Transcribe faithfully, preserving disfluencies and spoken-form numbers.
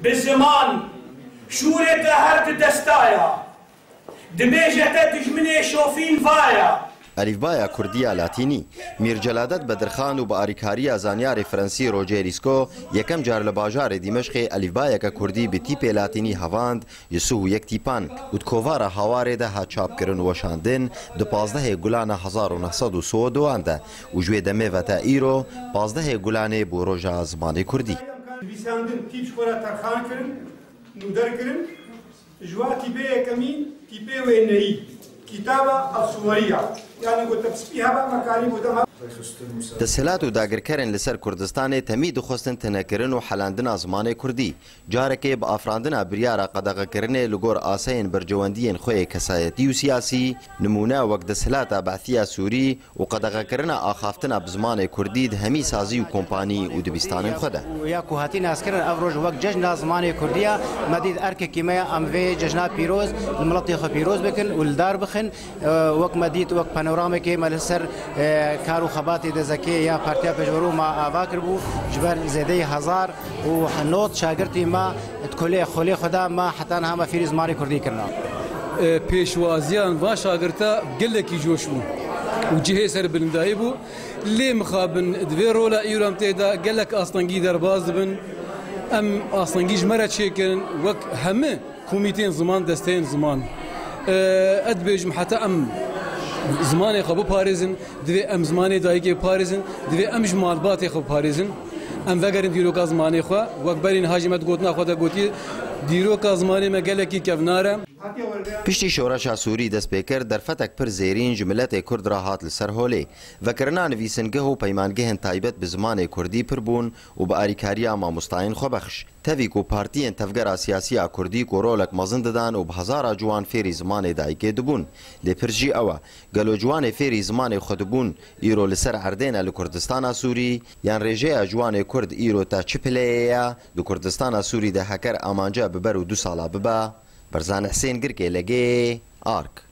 Bi ziman, şûrê te her di destaya. Dibêje te dijminê şofîn vaya. Elîfbaya Kurdî ya Latînî. Mîr Celadet Bedirxan û bi arîkariya zanyarê Fransî Roger Isco yekem car li bajarê Dîmeşqê elîfbayeke Kurdî bi tîpê Latînî hevand, ji sih û yek tîpan û di kovara Hawarê de hat çapkirin û weşandin, di pazdehê Gulana hezar û neh sed û sî û duan de û ji wê demê ve ta îro pazdehê Gulanê bû Roja Zimanê Kurdî. Nivîsandin tîp ji xwe re terxan kirin, nûder kirin. Ji wa tîpê yekemî, tîpê wêneyî, kitaba el-suweriya, yanî ku tepspî heba mekarî û dema. Desthilat û dagirkerên li ser Kurdistanê temî dixwestin tinekirin û helandina zimanê Kurdî. Carekê bi afirandina biryara qedexekirinê li gor aseyên bercewendiyên xwe yê kesayetî û siyasî, nimûne wek desthilata Be'siya Sûrî û qedexekirina axaftina bi zimanê Kurdî di hemî sazî û kompanî û dibistanên xwe de. Û ya ku hatî naskirin ev roj wek cejna zimanê Kurdî ya, me dît erkekî me ya em vê cejna pîroz li miletê xwe pîroz bikin û li dar bixin. E, wek me dît, wek panoramekê me li ser, e, kar û xebatê dezekê ya Partiya Pêşverû me ava kiribû, ji ber zêdeyî hezar û nod şagirtî me di kolê xolê xwe de me heta niha me fêrî zimanê Kurdî kirina. E, pêşwaziyan van şagirta gelekî coş bû û cihê serbilindayî bû. Lê mixabin di vê rola îro em tê de gelek astengî derbas dibin. Em astengî ji me re çêkirin wek hemî komîteyên ziman, desteyên ziman. E, ez dibêjim heta em zimanê xwe biparêzin, divê em zimanê dayikê biparêzin, divê em ji malbatê xwe biparêzin. Em vegerin dîroka zimanê xwe, wek berî niha jî me di gotina xwe de gotiye, dîroka zimanê me gelekî kevnar e. Piştî şoreşa Sûrî dest pê kir, derfetek pir zêrîn ji miletê Kurd re hat li ser holê. Vekirina nivîsingeh û peymangehên taybet bi zimanê Kurdî pir bûn û bi arîkariya mamostayên xwebexş. Tevî ku partiyên tevgera siyasî ya Kurdî ku rolek mezin didan û bi hezara ciwan fêrî zimanê dayikê dibûn. Lê pirs jî ew e, gelo ciwanê fêrî zimanê xwe dibûn, îro li ser erdê ne li Kurdistana Sûrî, yan rêjeya ciwanê Kurd îro ta çi pileyê ye, di Kurdistana Sûrî de heker amance bi ber û du sala bibe? Berzan Husên, Girkê Legê, Ark.